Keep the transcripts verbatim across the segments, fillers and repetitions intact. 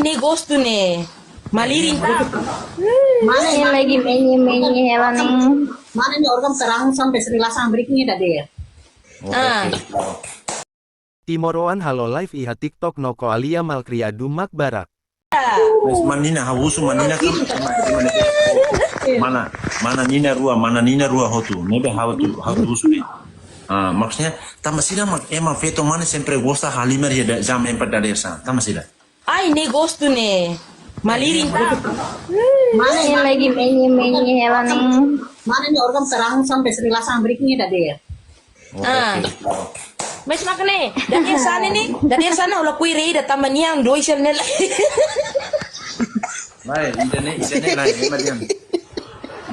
Ne'e gostu ne'e. Malirin. Mana yang lagi menye-menye hela ne'e. Mana ne'e organ terang sampai seri lasang break ne'e dadeer. Ah. Timoroan halo live iha TikTok no ko'alia malkriadu mak barak. Mas manina ha'u husu manina kan. Mana, mana nina rua, mana nina rua hotu. Ne'ebé ha'u atu, ha'u atu husu ne'e. Ah, maksudnya, tanba sira mak ema feto mane sempre gosta halimar iha da-, jam empat dadeer-saan. Tanba sira. Ai, ne'e gostu ne'e. Malirin. Mana yang lagi menye-menye hela ne'e. Mana ne'e organ terang sampai seri lasang break ne'e dadeer. Ah. Mas mak ne'e, dadeer-saan ne'e, dadeer-saan ne'e ha'u lakohi rei ida tanba nia dois sel ne'e. Lae, ida-ne'e, ida-ne'e lae, ema diam.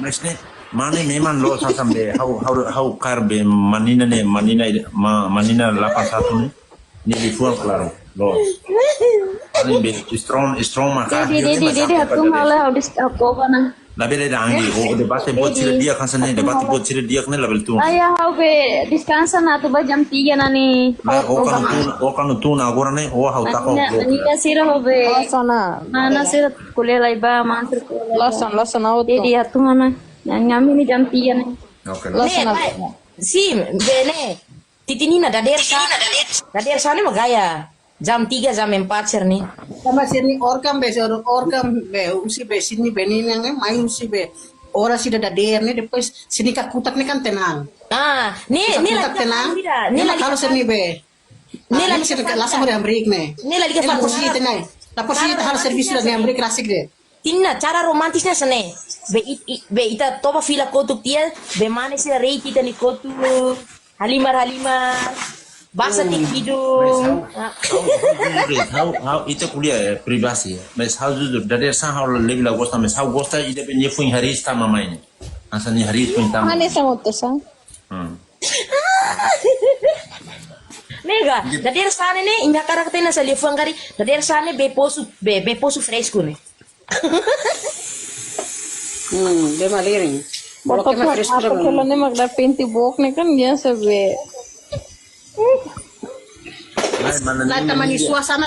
Mas ne'e, mana memang loos hanesan be, ha'u, ha'u, ha'u kaer be, manina ne'e, manina ida, ma-, manina delapan satu ne'e. Ne'e liafuan klaru, loos. Paling be, strong, strong maka, Dedi, dia Dedi, tembak Dedi, sampai hatu pada malah habis apa mana? Labele ida Anggi, oh, debate buat sira di'ak hanesan ne'e, debate buat sira di'ak ne'e labele tun. Ayah, ha'u be deskansa ona atu bá jam tiga ona ne'e. Lae, oh, kanu tun, oh, kanu tun agora ne'e, oh, ha'u taka. Manina, oh, manina sira ha'u be. Loos ona. Mana sira ko'alia lai ba, mana sira ko'alia lai ba. Loos ona, loos ona, ha'u atu. Dedi, atu mana? Yang ngami ne'e jam tiga ne'e. Oke, loos ona. Ne'e, lae, sim, be ne'e. Titinina dadeer-saan. Dadeer-saan ne'e mak gaya. Jam tiga, jam empat sira-ne'e. Tanba sira-nia organ be, sira-nia organ be, husi be, sira-nia be nina ne'e, mai husi be. Oras ida dadeer ne'e, depois sira-nia kakutak ne'e kan tenang. Ah, ne'e, ne'e kakutak lagi tenang. Ne'e lagi kalau sira-nia be. Ne'e lagi sira-nia lasang hodi hamriik ne'e. Ne'e lagi ne'e la possível tenang. La possível halo servisu ne'e hamriik rasik de'it. Titinina, cara romantisnya hanesan ne'e. Be it-, i-, be ita toba fila kotuk tiha, be mane sira rei ita-nia kotuk. Halimar, halimar. Basa tiha hidung. Mas ha'u, ha'u, ha'u, ha'u, ha'u, ita ko'alia, eh, privasi, ya. Mas ha'u jujur, dadeer-saan ha'u lebih la gosta, mas ha'u gosta ida be nia foin hariis tama mai ne'e. Hanesan nia hariis foin tama. Mana sama tu sang? Hmm. Ne'e ga, dadeer-saan ne'e, imi hakarak hatene hanesan liafuan karik, dadeer-saan ne'e be posu, be, be posu fresku ne'e. Hmm, be malirin. Boto. Kalau kema fresku apa dah kalau belum? Ne'e mak da pinti bok ne'e kan dia sebe. Lae, mana lae, nina, tamani dia. Suasana,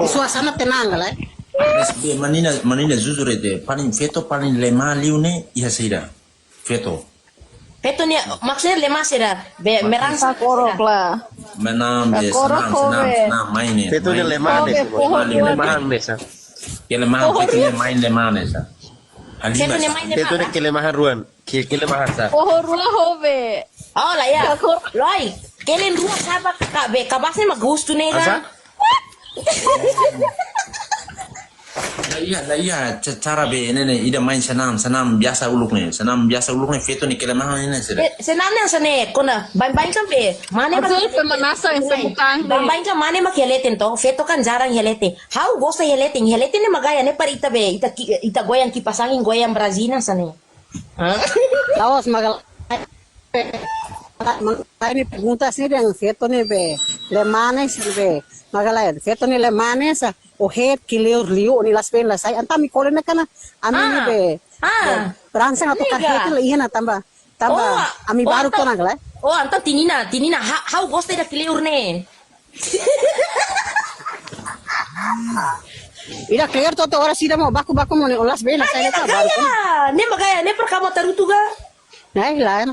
suasana tenang, lae. Mas be manina, manina jujur ida, paling feto, paling lemah liu ne'e, iha saida. Feto. Feto ne'e, maksudnya lemah sira, be, merangsang sira. Sakorok la. Menam be, sakorok senam, ko senam, be. Senam, main ne'e. Feto ne'e main. Lemah ne'e, ko be, ko be. Lemah ne'e, sa. Kelemahan feto ne'e main lemah ne'e, sa. Halimar, feto ne'e sa. Main lemah. Feto ne'e kelemahan rua. Ke, kelemahan, sa. Foho rua ho be. Oh, lae, ya. Sakorok. Loi, kelen rua saba ka, be, kabas ne'e mak gostu ne'e, kan? Asa? La iha, la iha, ca-, cara be, ne'e, ne'e, ida main senam, senam biasa uluk ne'e, senam biasa uluk ne'e, feto ne'e kelemahan ne'e, sira. Eh, senam ne'e hanesan ne'e, kona, baibain kan be, mane mak. Atu pemanasan, ne'e, sebutang ne'e. Baibain kan mane mak iha leten to, feto kan jarang iha leten. Ha'u gosta iha leten, iha leten ne'e mak gaya, ne'e para ita be, ita ki-, ita goyang kipas angin, goyang Brazil hanesan ne'e. Hah? Laos, magal-, Mak lae, ne'e pergunta sira dehan feto ne'e be lemah ne'e sira be. Mak lae, feto ne'e lemah ne'e sa, o het kleur liu ne'e la spen la sai. Entaun ami ko'alia ne'e kan ami ne'e be. Ah. Be, rangsang atu ka het la iha ona tanba, tanba ami baru entaun, kona lae. Oh, entaun titinina, titinina, ha-, ha'u gosta ida kleur ne'e. Ida kleur to'o, to'o oras ida mak baku-baku mak ne'e o la sben la sai. Ne'e mak gaya, ne'e mak gaya, ne'e para kama tarutu ga. Ne'e lae.